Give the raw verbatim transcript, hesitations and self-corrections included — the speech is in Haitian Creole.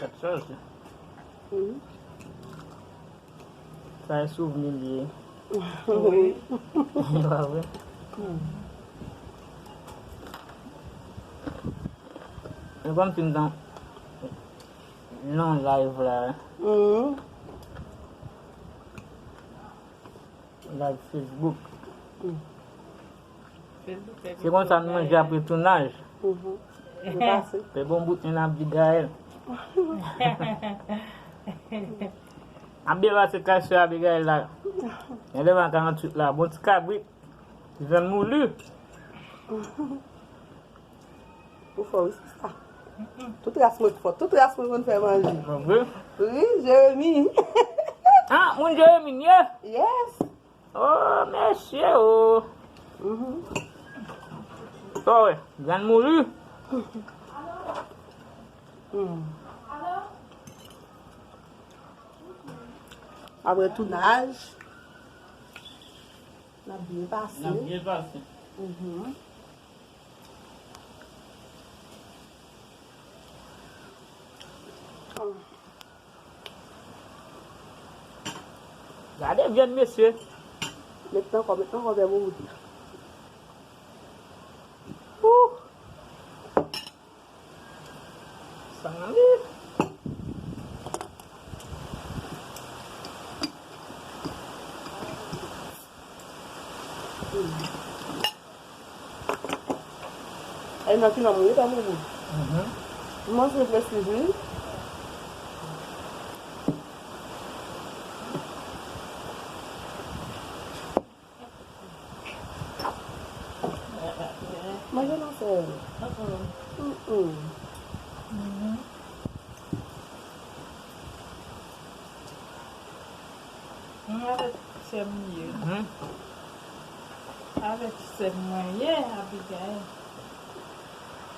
Kat sòs. Mhm. Sa e souvni li ye. Wi. E pa vre? E kòmsi m nan, nan live la. Mhm. Live Facebook. Mm. Se konsa nou manje apre tounaj. Mhm. Yo pase. Fè bon bout men Abigail. Abye pase kay sè Abigail la. Gen devan karanntuit la. Bon ti kabrit. Ti vyann mouli. Ou fò, wi, sista. Tout ras mwen fò. Tout ras mwen konn fè manje. Mwen vre? Wi, Jeremi. Ah, moun Jeremi, ye? Yes. Oh, mesye, oh. Mhm. Oh, wi, vyann mouli. Mm. Apre tounaj, n ap byen pase. N ap byen pase. Mhm. Gade vyann, mesye. Met nan kò, met nan kò, bèbou. Ouh. Sa mande. Ay, nan ki nan mwen, pa mwen. Mhm. Mwen se prestij, wi. Manje nan sèl. Mm-mm. Mhm. Mwen avèk sè m ye. Mhm. Avèk sè m mwen ye, Abigail.